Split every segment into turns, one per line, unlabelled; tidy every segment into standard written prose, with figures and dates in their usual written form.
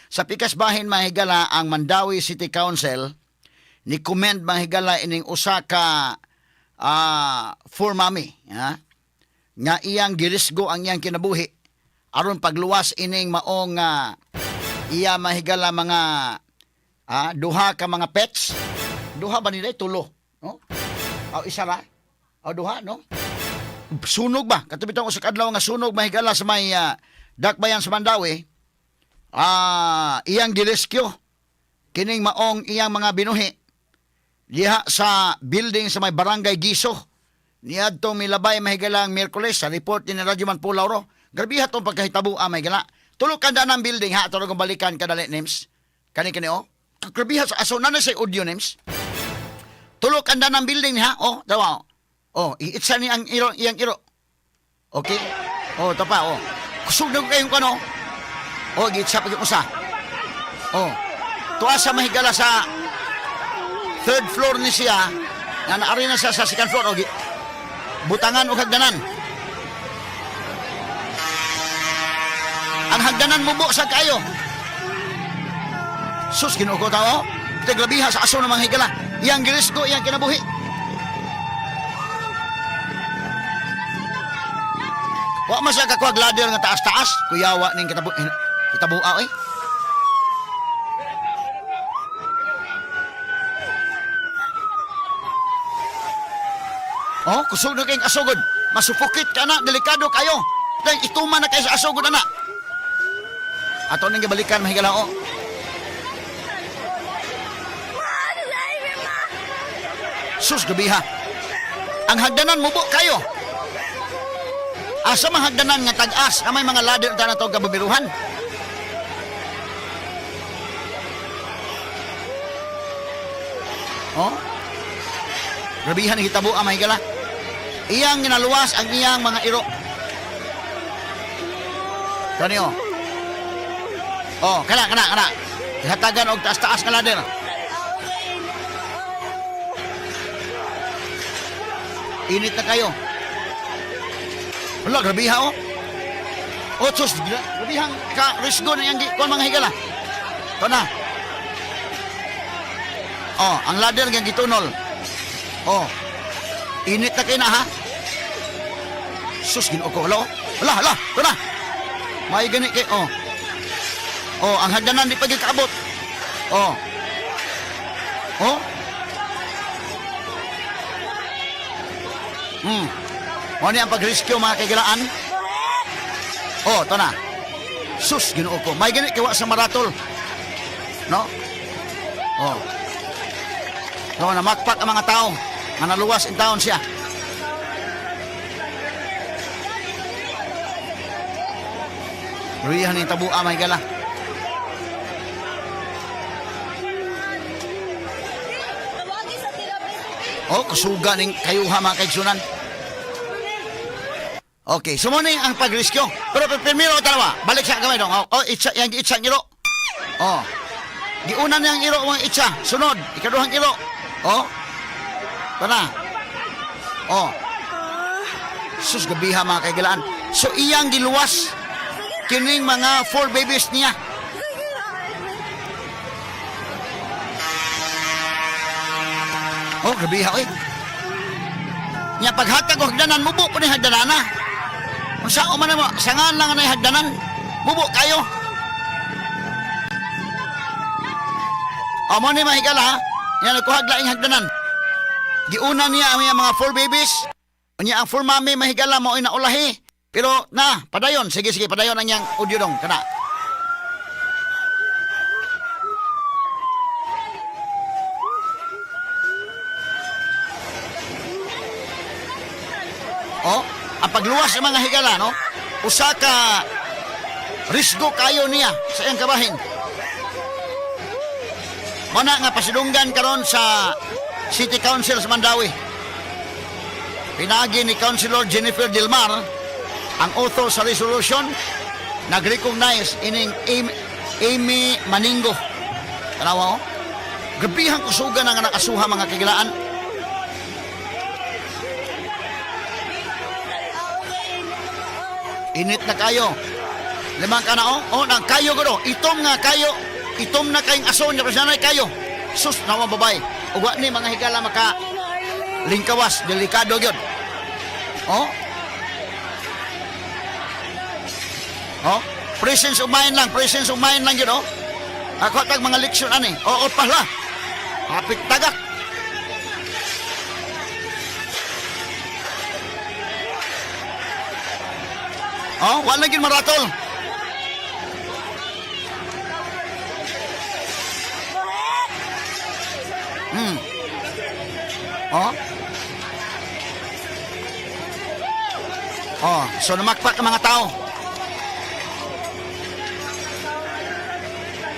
Sa pikas bahin, mga higala, ang Mandaue City Council ni commend, mga higala, ining usa ka fur mommy, ha? Nga iyang girisgo ang iyang kinabuhi aron pagluwas ining maong iya, mahigala, mga duha ka mga pets. Duha ba nila? Tulo, no? O isa ra o duha, no? Sunog ba kato bitong usa ka adlaw nga sunog, mahigala, sa may Dakbayan sa Mandaue. Iyang girescue kining maong iyang mga binuhi diha sa building sa may Barangay Giso niadtong milabay, mahigalang Miyerkules, sa report ni Radyo Man Pulauro. Grabiha tong pagkahitabo, mahigala. Tulo ka ng building, ha. Ato kong balikan kadali, names. Kani kani oh. Grabiha sa aso na na sa audio, names. Tulo ka ng building ha. Oh, dawa. Oh, iitsa ni ang iro, iyang iro. Okay? Oh, tapa oh. Kusog na kayong kano. Oh, giitsa pag usa. Oh. Tuwa sa, mahigala, sa third floor ni siya nga naari na siya sa second floor. Oh, butangan og hagdanan. Ang hagdanan mubo sa kayo. Sus, Ginoo ko, tao. Tiglabiha sa aso ng mga higala. Iyang girisgo, iyang kinabuhi. Wa man siya kakuha ladder nga taas-taas. Kuyawa ning kitabua eh. Oh, kusog na kayong asugod. Masufokit ka na, delikado kayo. Dahil ituma na kayo sa asugod ana. Ato ning gibalikan, mahigala, oh. Sus, gabiha. Ang hagdanan mubo kayo. Asa man hagdanan nga tag-as nga may mga ladder ta na to kababiruhan? Oh? Grabihan ni hitabo ang mahigala. Iyang ginaluwas ang iyang mga iro. Kani oh. Oh, kana kana kana. Hatagan og taas-taas nga ladder. Init na kayo. Wala, grabiha oh. Oh, sus, grabihang ka risgo na iyang kuan, mga higala. Ito na. Oh, ang ladder nga gitunol. Oh. Init na kayo na ha. Sus, Ginoo ko. Hala, oh. Hala, hala, ito na. May gani kay, oh. Oh, ang hagdanan di pa gikaabot. Oh. Oh. Mo ni ang pag-rescue, mga kagilaan. Oh, ito na. Sus, Ginoo ko. May gani kay wa sa maratol. No? Oh. No, namakpak ang mga tao nga naluwas in taon siya. Ruihan ni tabua, may gala.
Tawagi sa therapist.
Oh, kusuga ning kayuha, mga kaigsunan. Okay, so mo ang pag-rescue. Pero primero tanawa, balik sa gamay dong. Oh, oh, itsa yang itsa ang iro. Oh. Giuna niyang iro mga itsa. Sunod, ikaduhang iro. Oh. Tana. Oh. Sus, gabiha, mga kaigilaan. So iyang giluwas kining mga four babies niya. Oh, gabiha oy. Nya paghatag og hagdanan, mubo po ni hagdanana. Unsa man mo, sangan lang na hagdanan. Mubo kayo. O mo ni, mahigala ha. Nya nagkuhag laing hagdanan. Giuna niya ang iyang mga four babies. Unya ang four mommy, mahigala, mo naulahi. Pero na, padayon. Sige, sige, padayon ang iyang audio dong. Kana. Oh, ang pagluwas sa mga higala, no? Usa ka risgo kayo niya sa iyang kabahin. Mana nga pasidunggan karon sa City Council sa Mandaue. Pinagi ni Councilor Jennifer Del Mar ang author sa resolution, nag-recognize ining Amy Maningo. Tanawa oh. Grabihang kusugan ang nakasuha, mga kagilaan. Init na kayo. Limang kana oh. Oh, nang kayo gud oh. Itom nga kayo. Itom na kayong aso niya kasi kayo. Sus, nawa babae. Ug wa ni, mga higala, maka lingkawas, delikado gyud. Oh. Oh, presence of mind lang, presence of mind lang yun, oh. Ako tag mga leksyon ani. Oo, pala. Hapit tagak. Oh, wala gyud maratol. Oh. Oh, so namakpak ang mga tao.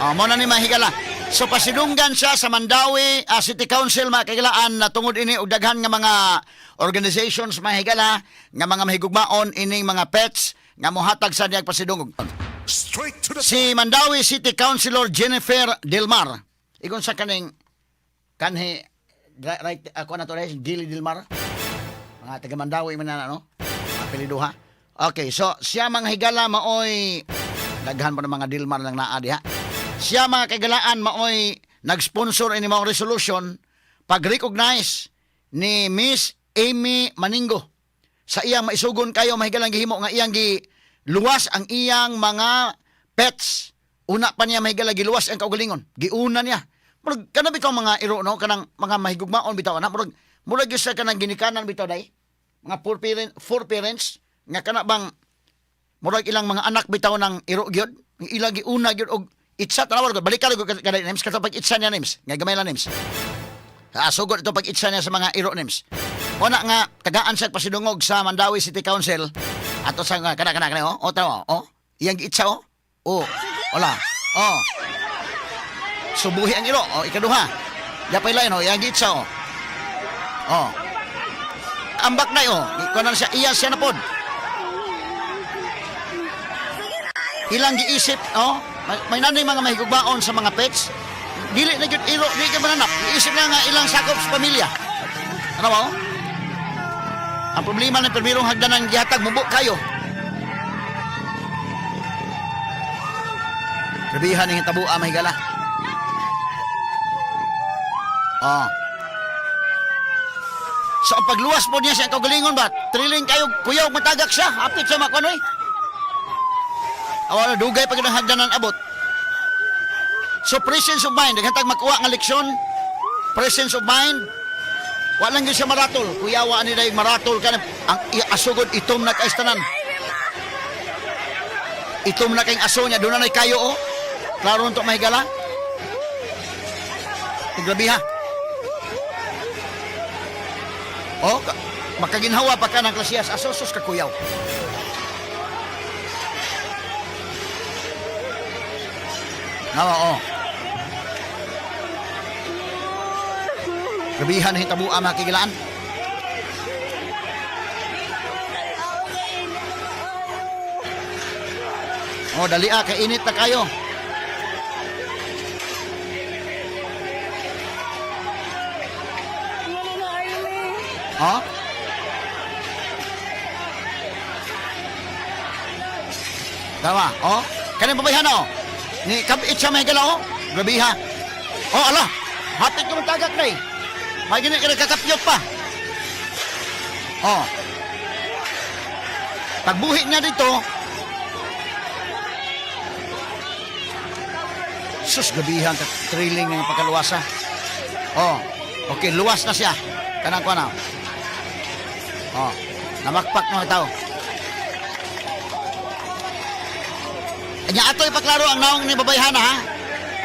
Oh, mo na ni, mga higala. So pasidunggan siya sa Mandaue City Council, mga kahigalaan, na tungod ini og daghan nga mga organizations, mga higala, nga mga mahigugmaon ining mga pets nga mohatag sa niyag pasidungog.
Straight to the
Si Mandaue City Councilor Jennifer Del Mar. Ingon sa kaning kanhi right ako na to rin, Gili Del Mar. Mga taga Mandaue man na, no? Apelido ha. Okay, so siya, mga higala, maoy daghan pa ng mga Del Mar lang naa diha. Siya, mga kaigalaan, maoy nag-sponsor ini maong resolution pag-recognize ni Miss Amy Maningo sa iyang maisugon kayo, mahigalang, gihimo nga iyang gi luwas ang iyang mga pets. Una pa niya, mahigala, giluwas ang kaugalingon. Giuna niya. Murag kana bitaw mga iro, no, kanang mga mahigugmaon bitaw ana, murag gyud sa kanang ginikanan bitaw day. Mga four parents nga kana bang murag ilang mga anak bitaw ng iro gyud. Ang ilang giuna gyud og itsa tanaw gyud. Balik ka gyud kada names kato pag itsa niya names. Nga gamay lang names. Ah, sugod ito pag itsa niya sa mga iro names. Una nga tagaan siya pasidungog sa Mandaue City Council. Ato sa nga kana kana kana oh, oh tama oh. Iyang giitsa oh. Oh, wala. Oh. Subuhi ang iro oh, ikaduha. Yapay lain oh, iyang giitsa oh. Oh. Ambak na oh. Kuan na siya, iya siya na pod. Ilang giisip, oh, may nanay mga mahigugbaon sa mga pets. Dili na gyud iro, dili gyud mananap. Giisip na nga ilang sakop sa pamilya. Ano ba, oh? Ang problema ng permirong hagdanan gihatag mubo kayo. Grabihan ning hitabo, mahigala. Oh. So ang pagluwas po niya sa kaugalingon ba, thrilling kayo, kuyaw matagak siya, hapit sa makuan oy. Awa na dugay pa gyud ang hagdanan abot. So presence of mind, daghan tag makuha nga leksyon. Presence of mind. Walang gyud siya maratol. Kuyawa ani dayong maratol ka ang asugod itom na kaistanan. Itom na kayong aso niya, doon na kayo oh. Klaro nito, mahigala. Grabe ha. Oh, makaginhawa pa ka ng klasiyas aso, sus kakuyaw. Nawa, oh. Grabihan na hitabo, mga kahigalaan. Oh, dali ah, kainit na kayo. Oh? Tama, oh. Kaning babayhan oh. Ni kabit siya, may gala oh. Grabiha. Oh, ala. Hapit ko tagak na eh. May gini ka nagkakapyot pa. Oh. Pagbuhi niya dito, sus, gabihan ka thrilling ng pagkaluwasa. Oh, okay, luwas na siya. Kanang kuha na. Oh, namakpak ng mga tao. Kanya ato ipaklaro ang naong ni babayhana ha.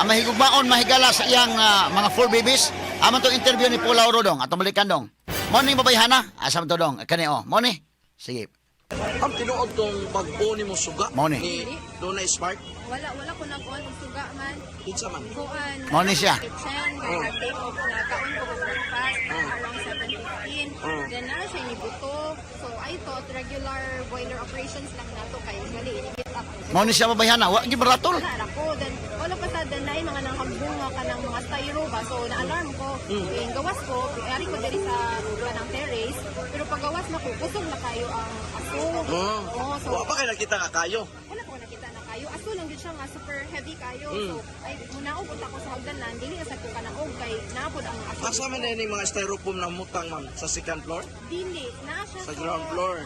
Ang mahigugmaon mahigala sa iyang mga four babies. Amo tong interview ni Pulaw Rodong. Atong balikan dong. Mo ni babayhana. Asa man to dong? Kani oh. Mo ni. Sige.
Ang tinuod tong pag-o ni mo suga
Mao ni.
ni Dona Spark,
Wala, wala ko nag-on og suga man.
kinsa man.
Kuan.
Mao ni siya.
Kitchen, kay nag-take off na kaon ko og breakfast around 7:15. Then na siya nibuto. So I thought regular boiler operations lang nato kay usually ini-heat up ang
Mo ni siya, babayhana. Wa gyud maratol.
Wala ra ko. Then all of a sudden na mga nanghambong nga kanang mga styro ba. So na-alarm ko. Eh, gawas ko, ari ko diri sa kanang terrace. Pero paggawas na ko, kusog na kayo ang aso.
Oh.
Oo, so
Wa pa kay nakita ka kayo.
wala ko nakita na. kaayo. Aso lang gyud siya nga super heavy kaayo. So ay munaog unta ko sa hagdanan, dili na sad ko kanaog kay naapod ang aso.
Asa man din yung mga styrofoam na mutang, ma'am? Sa second floor?
Dili na siya.
Sa ground floor.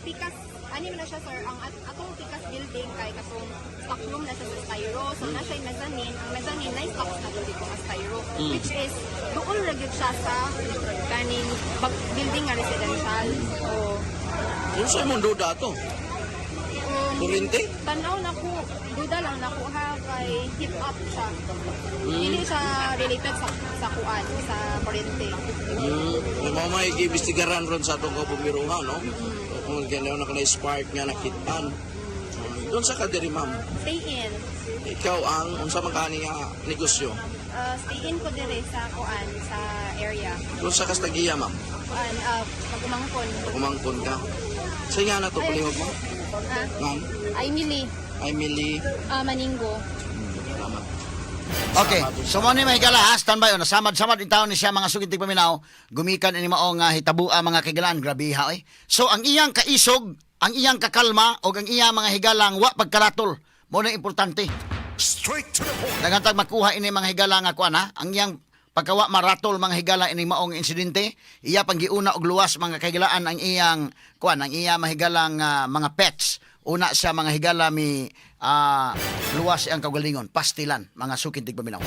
Pikas ani man na siya, sir, ang atong Pikas building kay katong stock room na siya sa styro. So na siya yung mezzanine, ang mezzanine na stocks na dito nga styro, which is duol ra gyud siya sa kaning building nga residential. So
Unsa imong duda to? Kurente?
Tanaw na ko, duda lang na ko ha, kay heat up siya. Dili siya related sa kuan, sa kuryente.
Yung mga may giimbestigaran ron sa atong kabumiruha, no? Kung gano'n na kanay spark nga nakitaan. Doon sa kadiri, ma'am.
Stay in.
Ikaw ang unsa man kani nga negosyo?
Stay in ko dire sa kuan, sa area.
Doon sa kastagiya, ma'am.
Kuan, pag-umangkon.
Kumangkon ka. Sa nga na to palihog mo?
Ha?
Ma'am,
Emily,
Emily.
Maningo.
Salamat.
Okay, so mo ni mga higala ha, standby on. Nasamad-samad in taon ni siya, mga sugid paminaw, gumikan ini mao nga hitabua, mga kigalaan, grabe ha oy. So ang iyang kaisog, ang iyang kakalma og ang iyang mga higalang wa pagkaratol, mo na importante.
Straight to the point.
Daghan makuha ini mga higala nga kuan ha, ang iyang pagkawa maratol, mga higala, ini maong insidente, iya pang giuna og luwas, mga kahigalaan, ang iyang kuan, ang iya mahigalang mga pets. Una sa mga higala mi luwas ang kaugalingon, pastilan, mga sukintig paminaw.